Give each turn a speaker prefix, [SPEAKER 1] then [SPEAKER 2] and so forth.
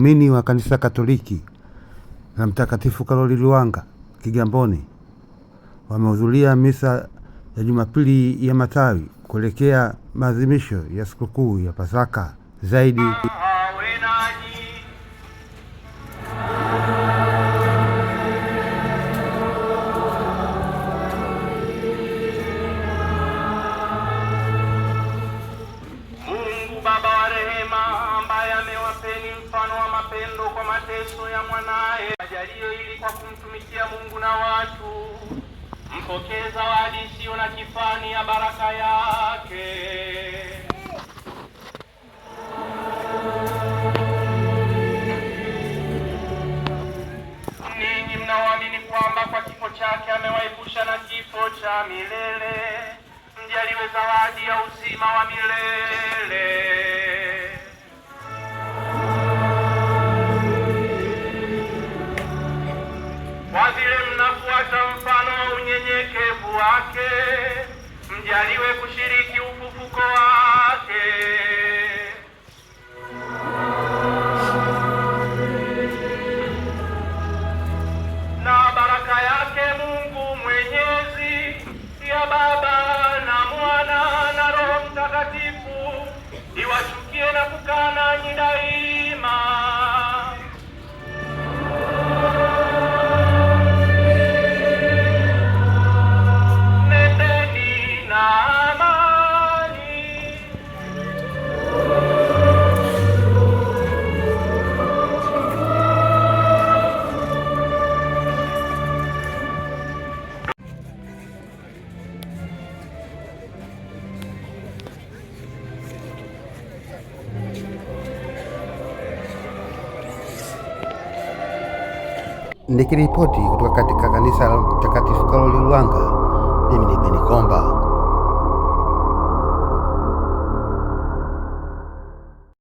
[SPEAKER 1] Waumini wa Kanisa Katoliki na Mtakatifu Karoli Lwanga Kigamboni wamehudhuria misa ya Jumapili ya Matawi kuelekea maadhimisho ya sikukuu ya Pasaka. Zaidi
[SPEAKER 2] Awe nanyi. Mungu Baba wa rehema, ambaye amewapeni mfano wa mapendo kwa mateso ya mwanaye, ajalie ili kwa kumtumikia Mungu na watu mpokee zawadi isiyo na kifani ya baraka yake. Ninyi mnaoamini kwamba kwa kifo chake amewaepusha na kifo cha milele, mjaliwe zawadi ya uzima wa milele. Kwa vile mnafuata mfano wa unyenyekevu wake, mjaliwe kushiriki ufufuko wake. Na baraka yake Mungu Mwenyezi, ya Baba na Mwana na Roho Mtakatifu iwashukie na kukaa nanyi daima. Nendeni na amani.
[SPEAKER 1] Nikiripoti kutoka katika kanisa la Mtakatifu Karoli Lwanga, mimi ni Beni Komba.